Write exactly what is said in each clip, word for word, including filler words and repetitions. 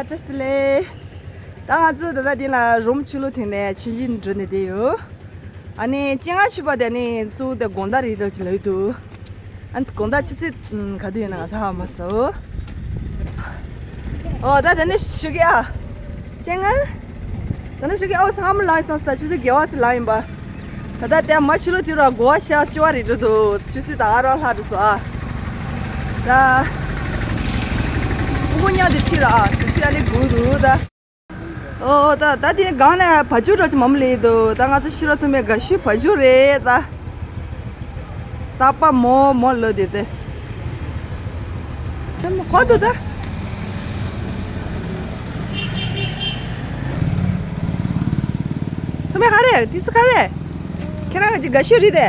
ཅེས་ལེ། ད་ང་ཚོ་ད་ལྟ་འདི་ལ་རོམ་ཆུ་ལུ་ཐེངས་ནས་ཆུན་ཅིན་འགྲོ་ནས་བསྡད་ཡོད། ཨ་ནི་སྤྱན་སྔ་ཆུ་པ་དེ་ནི་གཙོ་བོ་དེ་དགོང་དག་རི་རོ་ཅིག་ལ་ཡོད་དུ། ཨ་ནི་དགོང་དག་ཆུ་ཚོད་ག་དུས་ཡིན་ན་ང་ཚོ་ཧ་མ་སོ། ཨོ་ད་དེ་ནི་ཞུ་གི་ཨ། སྤྱན་སྔ། ད་ནི་ཞུ་གི་ཨོ་ས་ཧ་མ་ལ་ཡིན་སང་ས་ད་ཆུ་ཚོད་བརྒྱད་པ་ས་ལ་ཡིན་པ། ད་ལྟ་དེ་མ་ཆུ་ལོ་དུས་ར་གོ་བ་ཤ་ཅོ་བ་རི་རོ་དུ་ཆུ་ཚོད་ད་ག་རོ་ལྷག་འགྲོ་སོ་ཨ། ད། ཕྲུ་གུ་མཉམ་དུ་ཁྲིད་ར་ཨ་དུས་ཚོད་ཨ་ནི་དགུ་འདུག་ད། ཨོ་ད་ད་དེ་སྒང་ནས་བ་ཕྱུགས་རོ་ཅིག་མམ་ལེ་འདུག་ད་ང་ཚོ་ཤི་རོ་ཐུ་མེ་དགའ་ཤོས་བ་ཕྱུགས་རེད་ད། ད་པ་མོ་མོ་ལོ་དེ་དེ། ཁོ་དུ་ད། ཐུ་མེ་ག་རེ་དུས་སུ་ག་རེ། ཁྱེད་རང་ག་ཅིག་དགའ་ཤོས་རེད་དེ།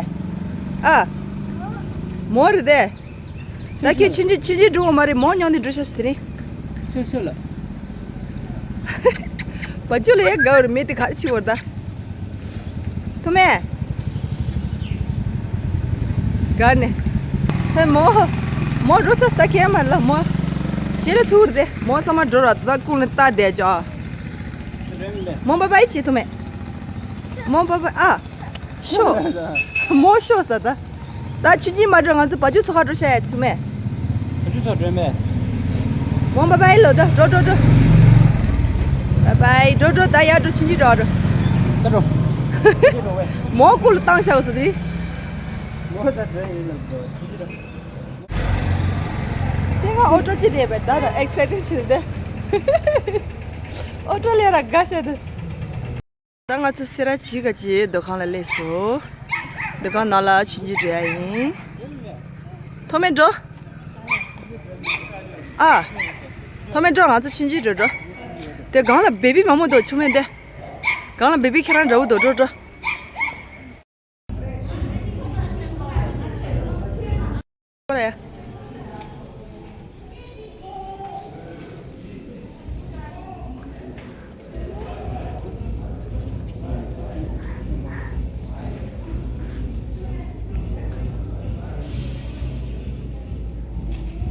ཨ། མོ་རེད་དེ། ད་ཁྱོད་ཆུན་ཆུན་ཆུན་ཆུན་འགྲོ་བ་མ་རེད། མོ་མཉམ་དུ་འགྲོ་ཤག་ཟེར་རིང་། ཤོད་ཤོད་ལ། བ་ཕྱུགས་ལ་ཡ་དགའ་བར་མེད་དེ་ག་ཆི་བར་ད། ཐུ་མེ། དགའ་ནས། ཧེ་མོ། མོ་འགྲོ་ཚར་ད་ཁྱེད་མ་ལ་མོ། ཇེ་ལ་ཐུར་དེ་མོ་ཚང་མ་འགྲོ་ར་ད་ཀུན་ལ་ལྟ་བསྡད་ཅོ། མོ་བ་བའི་ཆི་ཐུ་མེ། མོ་བ་བའི་ཨ། ཤོ། མོ་ཤོ་ས་ད། ད་ཆུ་གཉིས་མ་འགྲོ་ང་ཚོ་བ་ཕྱུགས་ཚོ་ཁ་འགྲོ་ཤ་ཡ་ཆུ་མེ། བ་ཕྱུགས་ཚོ་འགྲོ་མེ། མོ་བ་བའི་ལོ་ད་འགྲོ་འགྲོ་འགྲོ། བ་བའི་འགྲོ་འགྲོ་ད་ཡར་འགྲོ་ཆུ་གཉིས་འགྲོ་འགྲོ། ད་འགྲོ། ཆུ་གཉིས་འགྲོ་བས། མོ་ཀུ་ལ་བཏང་ཤ་བ་ས་དེ། མོ་ད་འགྲོ་ཡིན་ལ་འགྲོ་ཆུ་གཉིས་འགྲོ། ཅེ་ང་ཨོ་ཊོ་ཅི་དེ་བས་ད་ད་ཨེག་སའི་ཊེཌ་ཆེ་དེ། ཨོ་ཊོ་ལས་ར་དགའ་ཤ་དེ། ད་ང་ཚོ་སེ་ར་བྱེས་ཀ་ཅིག་འདུ་ཁང་ལ་སླེབས་སོ། འདུ་ཁང་ནང་ལ་ཆུན་ཆུན་འགྲོ་ཡ་ཡིན། ཐོ་མེ་འགྲོ། ཨ། ཐོ་མེ་འགྲོ་ང་ཚོ་ཆུན་ཆུན་འགྲོ་འགྲོ། དེ་སྒང་ལ་བེ་བི་མང་པོ་འདུག་ཆུ་མེ་འདི། སྒང་ལ་བེ་བི་ཁྱེད་རང་འདྲ་བོ་འདུག་འགྲོ་འགྲོ།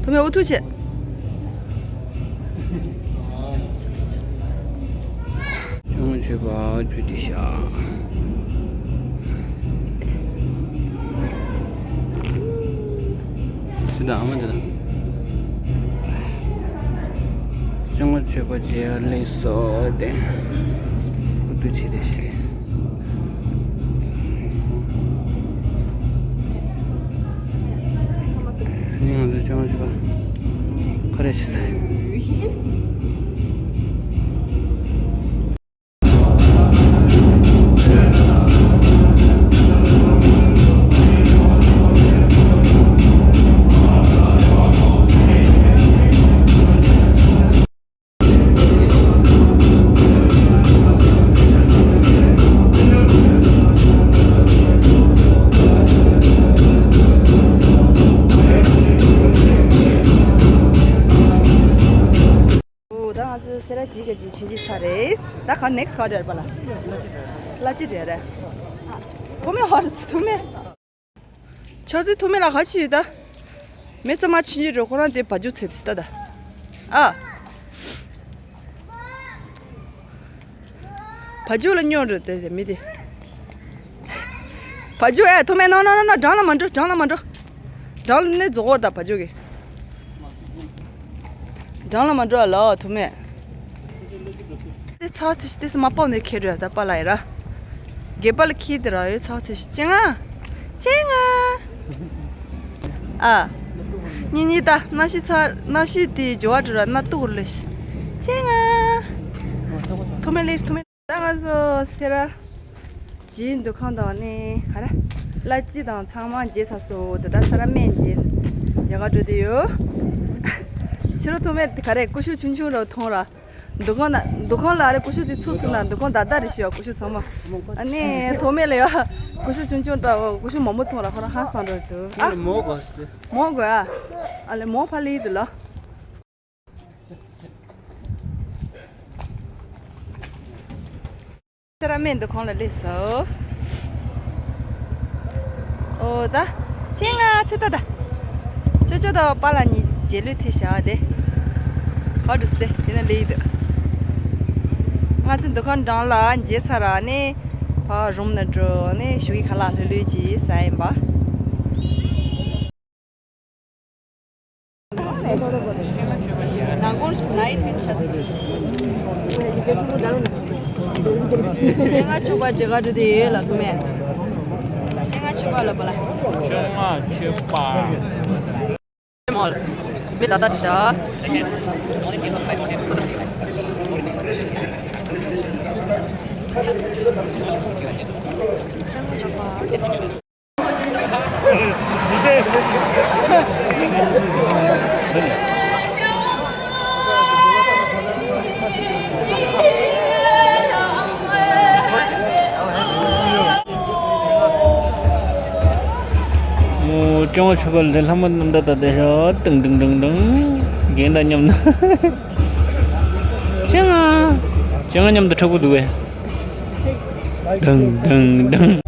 ཐོ་མེ་འུ་ཐུག་བྱེད། ཅང་ཆོས་པ་རྒྱུ་དེ་ཤ། སི་ད་ཨ་མ་དེ་ད། ཅང་ཆོས་པ་རྗེ་ལེགས་སོ་དེ། འུ་ཐུག་བྱེད་དེ་ཤ། ང་ཚོ་ཅང་ཆོས་པ། ཁ་རེ་ཤི་ས། ཨོ་ད་ང་ཚོ་སེ་ར་བྱེས་ཀ་ཅིག་ཆུན་ཆུན་ཚར་རེད། ད་ག་ནེག་སི་ག་རེ་རེད་པ་ལ། གླ་ཅི་རེད་རེད། ཐོ་མེ་ཧོར་ཐོ་མེ། ཆུ་ཚོད་ཐོ་མེ་ལ་ག་ཅི་ཡོད་ད། མི་ཚང་མ་ཆུན་ཆུན་འགྲོ་ཁོ་རང་དེ་བ་ཕྱུགས་ཚེ་དེ་ད་ད། ཨ། བ་ཕྱུགས་ལ་སྨྱོ་འགྲོ་དེ་དེ་མི་དེ། བ་ཕྱུགས་ཨེ་ཐོ་མེ་ནོ་ནོ་ནོ་ནོ་འགྲམ་ལ་མ་འགྲོ་འགྲམ་ལ་མ་འགྲོ། འགྲམ་ལ་ནི་རྫོགས་བར་ད་བ་ཕྱུགས་ཀྱི། འགྲམ་ལ་མ་འགྲོ་ཨ་ལོ་ཐོ་མེ། དེ་ཚ་ཚ་ཞིག་དེ་སུ་མ་པོ་ནས་ཁྱེར་རེད་ད་པ་ལ་ཡ་ར། སྒེ་པ་ལ་ཁྱེར་དེ་ར་ཡོད་ཚ་ཚ་ཞིག་ཅེ་ང་། ཅེ་ང་། ཨ། ཉི་ཉི་ད་གནམ་གཤིས་ཚ་གནམ་གཤིས་དེ་འགྱུར་བ་འགྲོ་ར་གནམ་སྟུག་རུ་ལེ་ཤི། ཅེ་ང་། ཐོ་མེ་ལེ་ཐོ་མེ། ད་ང་ཚོ་སེ་ར་བྱེས་འདུ་ཁང་དང་ནི་ཧ་ར་གླ་ཅི་དང་ཚང་མ་མཇལ་ཚར་སོང་། དེ་ད་ས་ར་སྨན་མཇལ་མཇལ་ག་འགྲོ་དེ་ཡོད། ཕྱི་རུ་ཐོ་མེ་ག་རེ་ཀུ་ཤུ་ཆུང་ཆུང་རུ་མཐོང་ར། འདུ་ཁང་ན་འདུ་ཁང་ལ་ཨ་རེ་ཀུ་ཤུ་ཅིག་ཚུགས་སོང་ན་འདུ་ཁང་ད་ལྟ་རེ་ཤི་བ་ཀུ་ཤུ་ཚང་མ། ཨ་ནི་ཐོག་མེད་ལ་ཡ་ཀུ་ཤུ་ཆུང་ཆུང་དང་ཀུ་ཤུ་མང་པོ་མཐོང་ར་ཁོ་རང་ཧང་སང་འགྲོ་འདུག་ཨ། མོ་གོ་སི། མོ་གོ་ཨ། ཨ་ལེ་མོ་ཕ་ལི་འདུག་ལ། སེ་ར་སྨན་འདུ་ཁང་ལ་སླེབས་སོ། ཨོ་ད། ཅེ་ང་ཚེ་ད་ད། ཅོ་ཅོ་དང་པཱ་ལགས་གཉིས་རྗེས་ལུས་ཐུག་བཞག་དེ། ཕར་འགྲོ་སྟེ་དེ་ན་ལེ་ཡི་འདུག་ང་ཚོའི་འདུ་ཁང་གྲང་ལ་མཇལ་ཚར་ར་ནས་ཕར་རུམ་ན་འགྲོ་ནས་ཞུ་གི་ཁ་ལག་ལྷོད་ལྷོད་ཅིག་ཟ་ཡིན་པ། ནང་སྐོར་ནའི་ཊི་ཆ་ཚང་། ཅན་ང་ཆུ་པ་ཇེ་ག་འགྲོ་དེ་ཡོད་ལ་ཐུ་མེ། ཅན་ང་ཆུ་པ་ལ་པ་ལ། ཅན་ང་ཆུ་པ། མི་ད་ལྟ་ཅི་ཤ། ཨོ། ཅང་ཆོས་པ་ལས་ལྷ་མོ་རྣམ་དག་དང་བསྡད་ཤག་ཏིང་ཏིང་ཏིང་ཏིང་། རྒན་དང་མཉམ་དུ། ཅང་ང་། ཅང་ང་མཉམ་དུ་འཁྲབ་གི་འདུག་གས། ཏིང་ཏིང་ཏིང་།